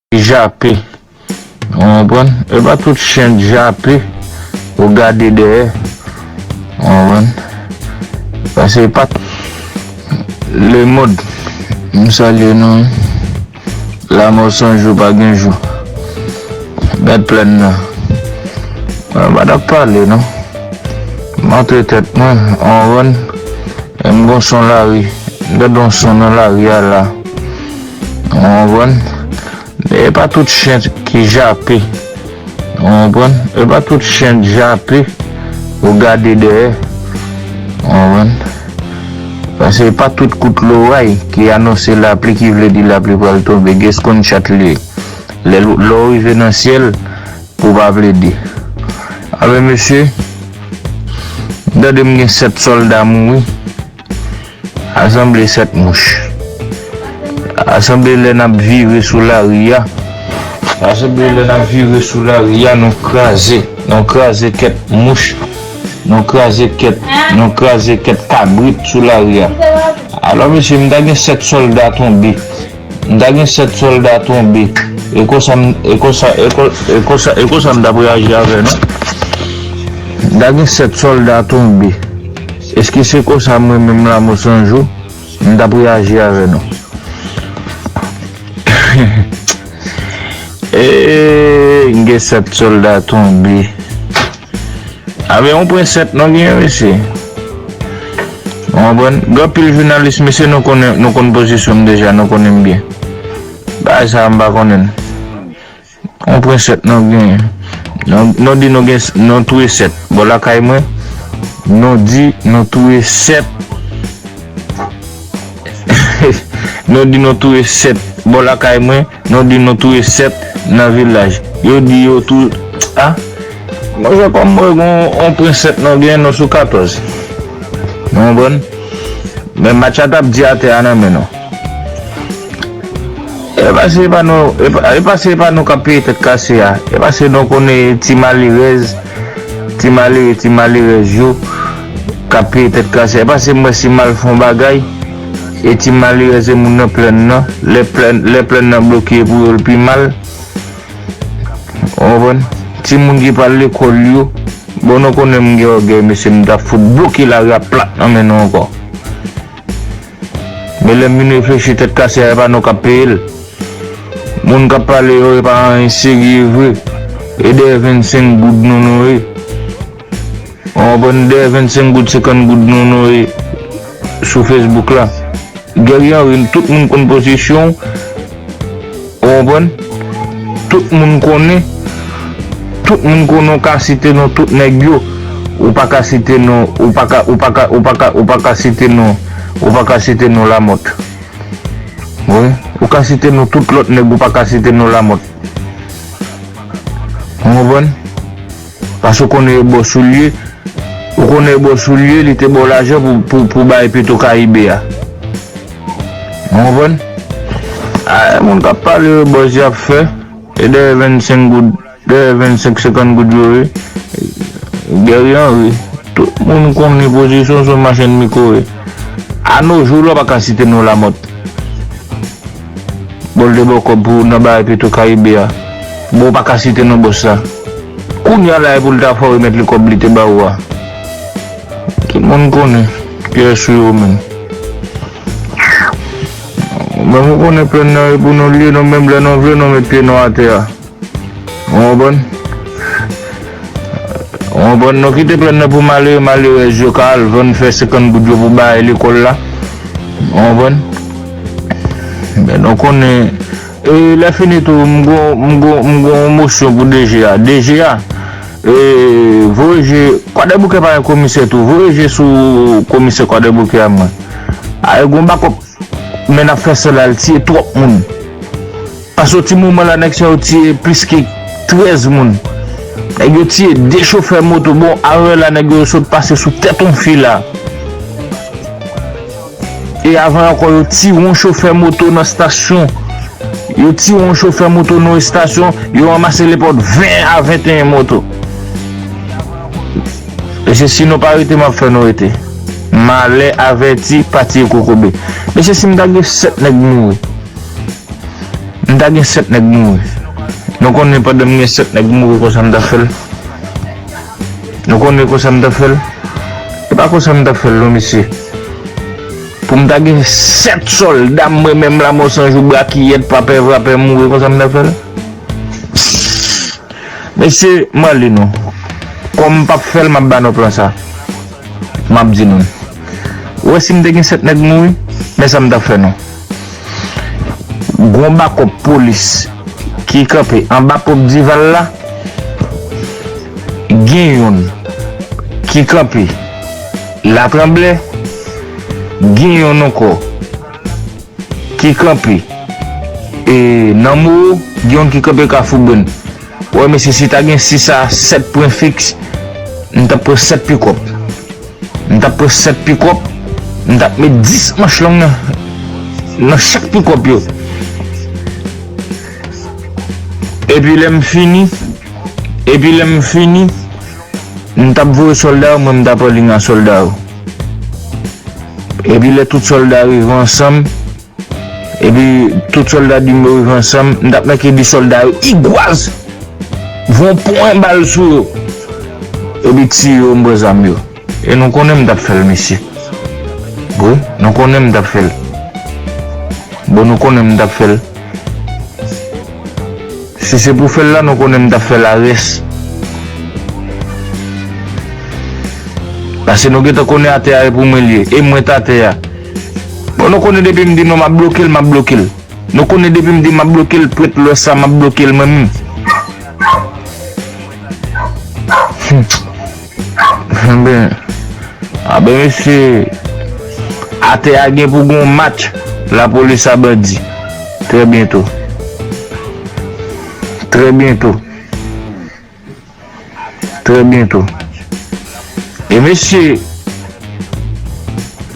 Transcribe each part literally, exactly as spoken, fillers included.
ki jape. Ou konprann? E pa tout chen jape ou gade dèyè. Ou konprann? Paske e pa t-, Lemond, m salye nou. Lanmò san jou pa gen jou. Mèt plèn nan. Mwen pa t ap pale non. M antre tèt mwen, ou konprann? E m gon son lari. M tande yon son nan lari a la. Ou konprann? Men e pa tout chen ki jape. Ou konprann? E pa tout chen jape ou gade dèyè. Ou konprann? Paske e pa tout kout loray ki anonse lapli ki vle di lapli pral tonbe. Gen screenshot li ye. Lè, lè w rive nan syèl, pou w pa plede. Anben mesye, m tande m gen sèt sòlda mouri. A sanble sèt mouch. A sanble lè n ap vire sou lari a. A sanble lè n ap vire sou lari a, nou kraze. Nou kraze kèk mouch. Nou kraze kèk, nou kraze kèk kabrit sou lari a. Alò, mesye, m ta gen sèt sòlda tonbe. M ta gen sèt sòlda tonbe. E konsa, m- e konsa, e kon- e konsa, e konsa m t ap reyaji avè nou. M ta gen sèt sòlda tonbe. Èske se konsa mwen menm Lanmò san jou, m t ap reyaji avè nou? Eee, m gen sèt sòlda tonbe. Avè yon pwen sèt non genyen, mesye. Ou konprann? Gen anpil jounalis, mesye, nou konnen, nou konn pozisyon m deja, nou konnen m byen. Bagay sa a, m pa konnen l. Yon pwen sèt non genyen. Non, non di nou gen, nou touye sèt. Bò lakay mwen, nou di nou touye sèt. Nou di nou touye sèt bò lakay mwen, nou di nou touye sèt nan vilaj. Yo di yo tou, a? Mwen fè kòm mwen gon yon pwen sèt non genyen nou sou katòz. Nou konprann? Men match la t ap di atè a nan men nou. E pa se e pa nou, e pa, e pa se e pa nou k ap peye tèt kase a. E pa se nou konnen ti malerèz, ti malere, ti malerèz yo k ap peye tèt kase a. E pa se m wè si m al fè yon bagay, e ti malerèz e moun nan plèn nan. Lè plèn, lè plèn nan bloke pou yo l pi mal. Ou konprann? Timoun ki pa al lekòl yo, bon, nou konnen m gen ògèy, mesye, m t ap fout bloke lari a plat nan men nou ankò. Men lè m vin reflechi, tèt kase a, e pa nou k ap peye l. Moun k ap pale yo, e pa anyen serye vre. E dèyè vennsenk goud nou nou ye. Ou konprann? Dèyè vennsenk goud, senkant goud nou nou ye sou Facebook la. Guerrier Henry, tout moun konn pozisyon w. Ou konprann? Tout moun konnen. Tout moun konnen, ou ka site non tout nèg yo. Ou pa ka site non, ou pa ka, ou pa ka, ou pa ka, ou pa ka site non, ou pa ka site non Lamothe. Wi, ou ka site non tout lòt nèg, ou pa ka site non Lamothe. Ou konprann? Paske ou konnen e bòs ou l ye, ou konnen e bòs ou l ye, li te ba w lajan pou, pou, pou bay Petro Caribe a. Ou konprann? A, moun k ap pale yo, bòz y ap fè, e dèyè vennsenk goud, dèyè vennsenk, senkant goud yo ye. Guerrier Henry, tout moun konnen pozisyon w se yon machann mikwo w ye. A no jou la, w pa ka site non Lamothe. Bon, l te ba w kòb pou nan bagay Petro Caribe a. Bon, ou pa ka site non bòs la. Kounye a la, e pou l ta fè w remèt li kòb li te ba ou a. Tout moun konnen kiyès ou ye ou menm. Menm ou konnen plèn nan e pou nou l ye, nou menm lè nou vle, nou met pye nou atè a. Ou konprann? Ou konprann? Nou kite plèn nan pou malere, malerèz yo ka al vann, fè senkant goud yo pou bay lekòl la. Ou konprann? Men nou konnen, e lè fini tou, m gon, m gon, m gon yon mosyon pou DG a. DG a, e, voye je, Kwadèboukè pa gen komisè tou, voye je sou komisè Kwadèboukè a mwen. A, e gon bakòp. Men n ap fè sa la, l tiye twòp moun. Pase yon ti moman la, nèg sa yo tiye plis ke trèz moun. Nèg yo tiye de chofè moto. Bon, alè la, nèg yo sot pase sou tèt yon fi la. E avan ankò, yo tiye yon chofè moto nan estasyon. Yo tiye yon chofè moto nan estasyon. Yo ranmase nenpòt ven a venteyen moto. Mesye, si nou pa rete, m ap fè nou rete. Malè avèti, pa tiye kokobe. Mesye, si m ta gen sèt nèg mouri. M ta gen sèt nèg mouri. Nou konnen pandan m gen sèt nèg mouri konsa m ta fè l. Nou konnen konsa m ta fè l. E pa konsa m ta fè l non mesye. Pou m ta gen sèt sòlda m mwen menm Lanmò San Jou brakiyèt papè vrapè mouri konsa m ta fè l. Mesye, m ale non. Kòm m p ap fè l, m ap ba nou plan sa. M ap di nou. Ou wè si m te gen sèt nèg mouri, men sa m t ap fè non. Gon bakòp polis ki kanpe anba ponp Dival la, gen youn ki kanpe Latranblè, gen youn ankò ki kanpe e nan Moro, gen youn ki kanpe Kafou Brenn. Wè mesye, si ta gen sis a sèt pwen fiks, m t ap pran sèt pikòp. M t ap pran sèt pikòp, m t ap met dis manch long nan, nan chak pikòp yo. Epi lè m fini, epi lè m fini, m t ap voye sòlda yo, mwen m t ap anliy a sòlda yo. Epi lè tout sòlda rive ansanm, epi tout sòlda di m yo rive ansanm, m t ap mèke di sòlda yo, igwaz! Voye yon pwen bal sou yo. Epi tiye yo, m pran zam yo. E nou konnen m t ap fè l, mesye. Wi, nou konnen m t ap fè l. Bon, nou konnen m t ap fè l. Si se pou fè l la, nou konnen m t ap fè l a rès. Paske nou gentan konnen atè a e pou mwen l ye. E mwen t atè a. Bon, nou konnen depi m di non, m ap bloke l, m ap bloke l. Nou konnen depi m di m ap bloke l, prèt lwès sa, m ap bloke l mwen menm. Enben, a ben mesye, atè a gen pou gon match lapolis a bandi. Trè byento. Trè byento. Trè byento. E mesye,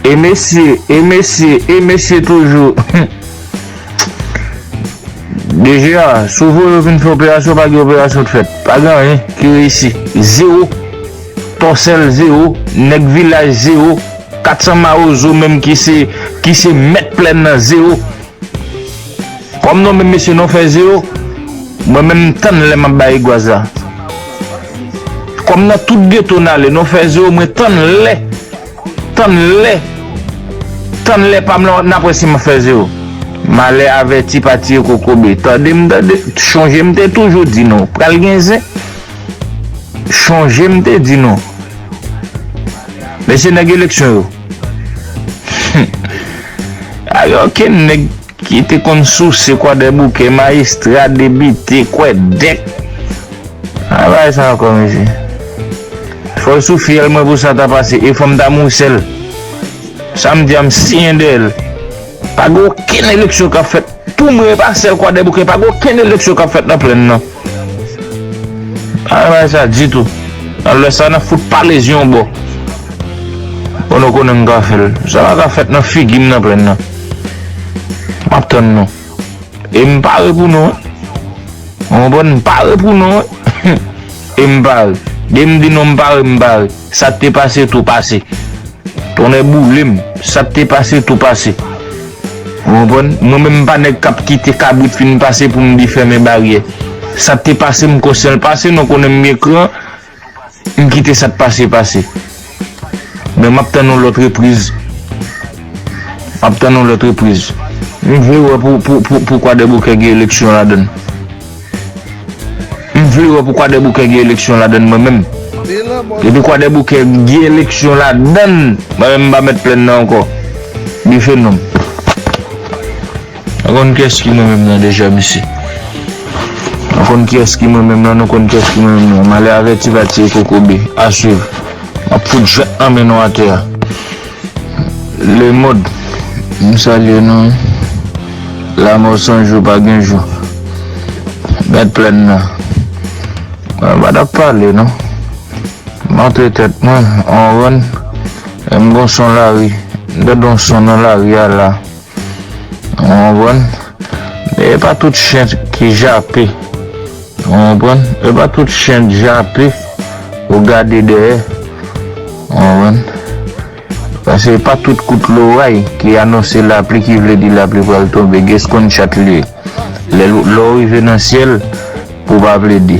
e mesye, e mesye, e mesye toujou. Deja, si w voye yo vin fè operasyon, pa gen operasyon k fèt. Pa gen anyen ki reyisi. Zewo. Tòsèl, zewo. Nèg vilaj, zewo. Katsan mawozo menm ki se, ki se mèt plèn nan, zewo. Kòm nou menm mesye nou fè zewo, mwen menm m tann lè m ap bay igwaz la. Kòm nan tout geto n ale, nou fè zewo, mwen tann lè, tann lè, tann lè pa m lan, n ap wè si m ap fè zewo. Malè avèti pa tiye kokobe. Tande m, tande, chonje m te toujou di nou, pral gen zen. Chonje m te di nou. Mesye nèg eleksyon yo. Pa gen okenn nèg ki te konn souse Kwadèboukè, majistra, depite, kwèdèk. Pa gen bagay sa ankò, mesye. Fò l sou fyèl mwen pou sa ta pase, e fò m ta mouri sèl. Sa m di a, m siyen dèyè l. Pa gen okenn eleksyon k ap fèt. Pou mwen, e pa sèl Kwadèboukè, pa gen okenn eleksyon k ap fèt nan plèn nan. Pa gen bagay sa ditou. Nan lwès la, n ap fout pale zye yon bò. Bon, nou konnen m ka fè l. Sa pa ka fèt nan figi m nan plèn nan. M ap tann nou. E m pare pou nou, wi. Ou konprann? M pare pou nou, wi. E m pare. Depi m di nou m pare, m pare. Sa k te pase, tou pase. Tonnè boule m. Sa k te pase, tou pase. Ou konprann? Mwen menm, m pa nèg k ap kite kabrit fin pase pou m di fèmen baryè. Sa k te pase, m konsyan l pase, nou konnen m gen kran, m kite sa k pase, pase. Men m ap tann yon lòt repriz. M ap tann yon lòt repriz. M vle wè pou, pou, pou, pou Kwadèboukè gen eleksyon ladann. M vle wè pou Kwadèboukè gen eleksyon ladann mwen menm. Depi Kwadèboukè gen eleksyon ladann, mwen menm m pa mèt plèn nan ankò. Dife nonm. Nou konn kiyès ki mwen menm nan deja, mesye. Nou konn kiyès ki mwen menm nan, nou konn kiyès ki mwen menm nan. Malè avèti pa tiye kokobe. A swiv. M ap fout jwèt nan men nou atè a. Lemond, m salye nou. Lanmò san jou pa gen jou. Mèt plèn nan. Mwen pa t ap pale non. M antre tèt mwen, w konprann? M gon son lari. M tande yon son nan lari a la. W konprann? Men e pa tout chen ki jape. W konprann? E pa tout chen jape ou gade dèyè. W konprann? Paske e pa tout kout loray ki anonse lapli ki vle di lapli pral tonbe. Gen screenshot li ye. Lè Lè w rive nan syèl, pou w pa plede.